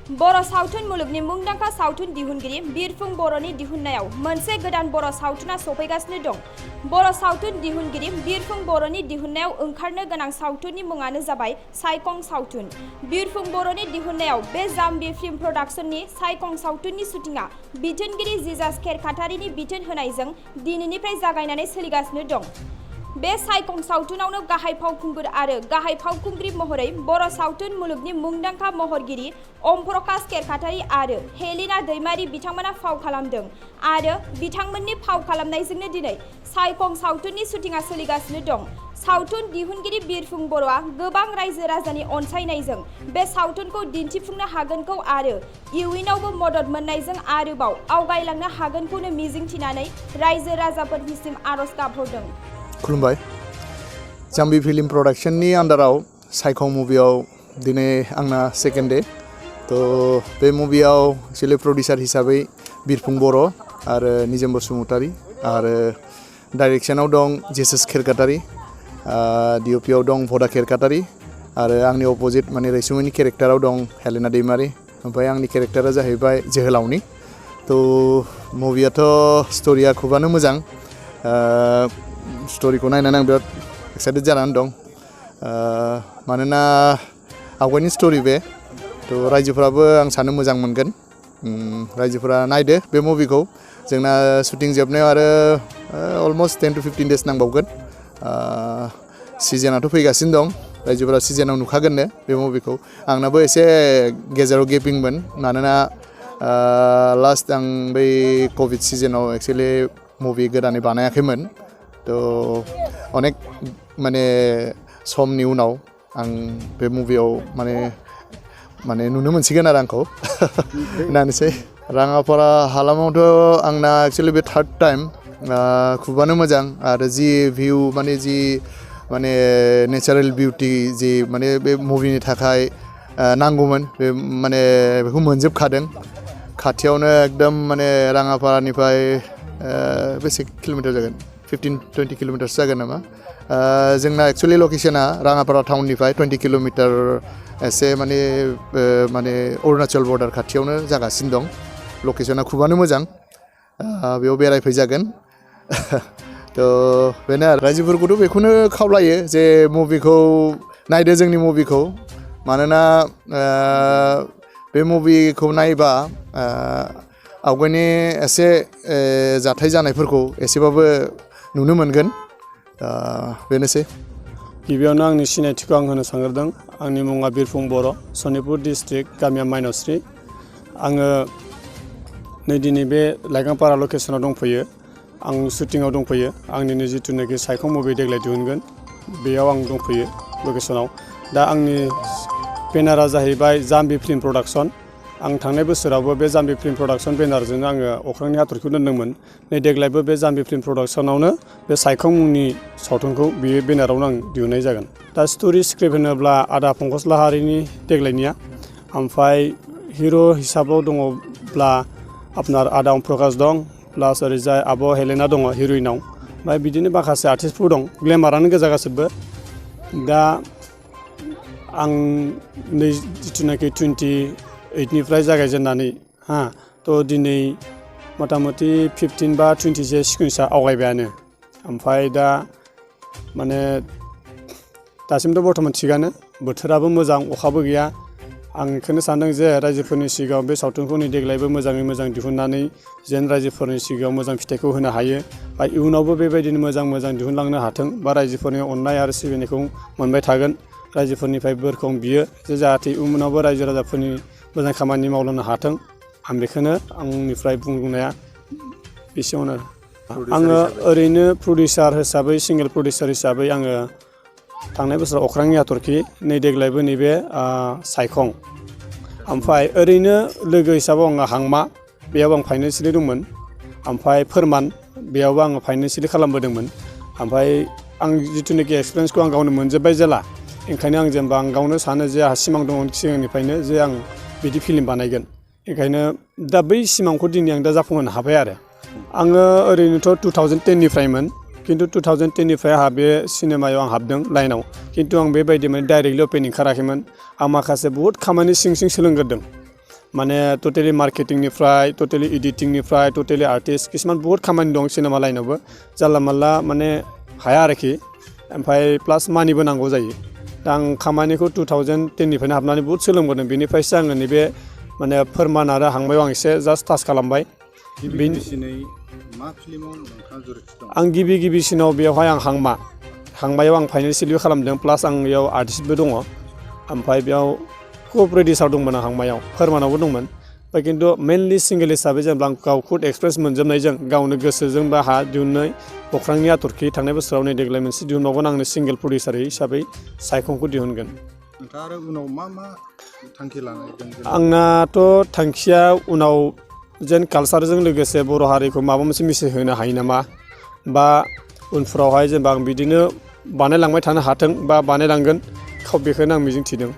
बर' सावथुन मुलुगनि मुंदांखा सावथुन दिहुनगिरि बिरफुं बर'नि दिहुननायाव मोनसे गोदान बर' सावथुना सफैगासिनो दं। बर' सावथुन दिहुनगिरि बिरफुं बर'नि दिहुननायाव ओंखारनो गोनां सावथुननि मुङानो जाबाय साइखं सावथुन। बिरफुं बर'नि दिहुननायाव बे जाम्बी फिल्म प्रडाक्शननि साइखं सावथुननि शुटिंआ बिथोनगिरि जिजास खेरखातारिनि बिथोन होनायजों दिनैनिफ्राय जागायनानै सोलिगासिनो दं। बे साइखं सावथुनावनो गाहाय फावखुंगुर आरो गाहाय फावखुंग्रि महरै बर' सावथुन मुलुगनि मुंदांखा महरगिरि ओम प्रकाश खेरखातारि आरो हेलिना दैमारि बिथांमोना फाव खालामदों आरो बिथांमोननि फाव खालामनायजोंनो दिनै साइखं सावथुननि शुटिंआ सोलिगासिनो दं। सावथुन दिहुनगिरि बिरफुं बर'आ गोबां रायजो राजानि अनसायनायजों बे सावथुनखौ दिन्थिफुंनो हागोनखौ आरो इयुनावबो मदद मोननायजों आरोबाव आवगायलांनो हागोनखौनो मिजिंथिनानै रायजो राजाफोरनिसिम आरज गाबहरदों। खुलुमबाय। जाम्बी फिल्म प्रडाक्शननि आन्डाराव साइखं मुभियाव दिनै आंना सेकेन्ड डे। बे मुभियाव एक्चुअलि प्रडिउसार हिसाबै बिरफुं बर' आरो निजोम बसुमतारी आरो डाइरेक्शनाव दं जिजास खेरखातारि, डिअपिआव दं भदा खेरखातारि आरो आंनि अपोजिट माने रैसुमैनि केरेक्टाराव दं हेलेना दैमारि, ओमफ्राय आंनि केरेक्टारा जाहैबाय जोहोलावनि। मुभियाथ' स्ट'रिया खुबानो मोजां। स्ट'रिखौ नायनानै आं बिराद एक्साइटेड जानानै दं, मानोना आवगायनि स्ट'रि बे रायजोफोराबो आं सानो मोजां मोनगोन। रायजोफोरा नायदो बे मुभिखौ। जोंना शुटिं जोबनायाव आरो अलमस्ट 10 to 15 days नांबावगोन। सिजोनाथ' फैगासिनो दं, रायजोफोरा सिजोनाव नुखागोननो बे मुभिखौ। आंनाबो एसे गेजेराव गेपिंमोन, मानोना लास्ट आं बै कभिड सिजोनाव एक्चुअलि मुभि गोदानै बानायाखैमोन। अनेक माने समनि उनाव आं बे मुभियाव माने नुनो मोनसिगोन आरो आंखौ होननानैसै। राङापारा हालामावथ' आंना एक्चुअलि बे थार्ड टाइम। खुबानो मोजां आरो जि भिउ माने नेचारेल बिउटि जि माने बे मुभिनि थाखाय नांगौमोन बे माने बेखौ मोनजोबखादों। खाथियावनो एकदम माने राङापारानिफ्राय बेसे किल'मिटार जागोन, 15-20 किल'मिटारसो जागोन नामा। जोंना एक्चुअलि लकेशना राङापारा टाउननिफ्राय 20 किल'मिटार एसे माने अरुणाचल बर्डार खाथियावनो जागासिनो दं। लकेशना खुबानो मोजां, बेयाव बेरायफैजागोन। बेनो आरो रायजोफोरखौथ' बेखौनो खावलायो जे मुभिखौ नायदो, जोंनि मुभिखौ। मानोना बे मुभिखौ नायबा आवगायनि एसे जाथाय जानायफोरखौ एसेबाबो नुनो मोनगोन। बेनोसै। गिबियावनो आंनि सिनायथिखौ आं होनो सानग्रोदों। आंनि मुङा बिरफुं बर', सनितपुर डिस्ट्रिक्ट, गामिया माइनावस्रि। आङो नै दिनै बे लाइगांपारा लकेसनाव दंफैयो। आं शुटिंआव दंफैयो। आंनिनो जिथुनाखि साइखं मुभि देग्लाय दिहुनगोन बेयाव आं दंफैयो लकेसनाव। दा आंनि बेनारा जाहैबाय जाम्बी फिल्म प्रडाक्शन। आं थांनाय बोसोरावबो बे जाम्बी फिल्म प्रडाक्शन बेनारजोंनो आङो अख्रांनि हाथरखिखौ दोनदोंमोन। नै देग्लायबो बे जाम्बी फिल्म प्रडाक्शनावनो बे साइखं मुंनि सावथुनखौ बे बेनारावनो आं दिहुननाय जागोन। दा स्ट'रि स्क्रिप्ट होनोब्ला आदा पंकज लाहारिनि देग्लायनिया। ओमफ्राय हिर' हिसाबाव दङब्ला आपनार आदा ओम प्रकाश दं, प्लास ओरैजाय आब' हेलेना दङ हिर'इनाव। ओमफ्राय बिदिनो माखासे आर्टिस्टफोर दं, ग्लेमारानो गोजा गासिबो। दा आं नै जिथुनाखि 28निफ्राय जागायजेननानै दिनै मथा मथि 15 बा 20 सिकुवेन्सआ आवगायबायानो। ओमफ्राय दा माने दासिमथ' बर्थमान थिगानो, बोथोराबो मोजां, अखाबो गैया। आं बेखौनो सानदों जे रायजोफोरनि सिगाङाव बे सावथुनखौ नै देग्लायबो मोजाङै मोजां दिहुननानै जेन रायजोफोरनि सिगाङाव मोजां फिथाइखौ होनो हायो, बा इयुनावबो बेबायदिनो मोजां मोजां दिहुनलांनो हाथों, बा रायजोफोरनि अननाय आरो सिबिनायखौ मोनबाय थागोन। रायजोफोरनिफ्राय बोरखौ आं बियो जे जाहाथे इयुनावबो रायजो राजाफोरनि मोजां खामानि मावलांनो हाथों। आं बेखौनो आंनिफ्राय बुंनाया एसेयावनो। आङो ओरैनो प्रडिउसार हिसाबै, सिंगेल प्रडिउसार हिसाबै आङो थांनाय बोसोराव अख्रांनि हाथरखि, नै देग्लायबो नैबे साइखं। ओमफ्राय ओरैनो लोगो हिसाबाव आङो हांमा, बेयाव आं फाइनेन्सियेलि दंमोन। ओमफ्राय फोरमान, बेयावबो आङो फाइनेन्सियेलि खालामबोदोंमोन। ओमफ्राय आं जिथुनाखि एक्सपिरियेन्सखौ आं गावनो मोनजोब्बाय जेला, ओंखायनो आं जेनेबा आं गावनो सानो जे आंहा सिमां दङ सिगांनिफ्रायनो जे आं बिदि फिल्म बानायगोन। ओंखायनो दा बै सिमांखौ दिनै आं दा जाफुंहोनो हाबाय आरो। आङो ओरैनोथ' 2010निफ्रायमोन, खिन्थु 2010निफ्राय आंहा बे सिनेमायाव आं हाबदों लाइनाव। खिन्थु आं बेबायदि माने डाइरेक्टलि अपेन ओंखाराखैमोन। आं माखासे बहुद खामानि सिं सोलोंग्रोदों। माने टटेलि मार्केटिंनिफ्राय टटेलि एडिटिंनिफ्राय टटेलि आर्टिस्ट किसुमान बहुत खामानि दं सिनेमा लाइनावबो जानला मानला माने हाया आरोखि ओमफ्राय प्लास मानिबो नांगौ जायो दा आं खामानिखौ 2010निफ्रायनो हाबनानै बहुत सोलोंबोदों बेनिफ्रायसो आङो नैबे माने फोरमान आरो हांमायाव आं एसे जास्ट टाच खालामबाय आं गिबिसिनाव बेवहाय आं हांमायाव आं फाइनान्सियेलि खालामदों प्लास आं बेयाव आर्टिस्टबो दङ ओमफ्राय बेयाव क'अपारेटिभआव दंमोन आं हांमायाव फोरमानावबो दंमोन ओमफ्राय खिन्थु मेनलि सिंगेल हिसाबै जेनेबा आं गावखौ एक्सप्रेस मोनजोबनायजों गावनो गोसोजों बा हा दिहुननाय अख्रांनि आथरखि थांनाय बोसोराव नै देग्लाय मोनसे दिहुनबावगोन आंनो सिंगेल प्रडिउसार हिसाबै सायखंखौ दिहुनगोन नोंथाङा आरो उनाव मा थांखि लानाय दं आंनाथ' थांखिया उनाव जेन कालसारजों लोगोसे बर' हारिखौ माबा मोनसे मेसेज होनो हायो नामा बा उनफ्रावहाय जेनेबा आं बिदिनो बानायलांबाय थानो हाथों बा बानायलांगोन बेखौनो आं मिजिं थिदों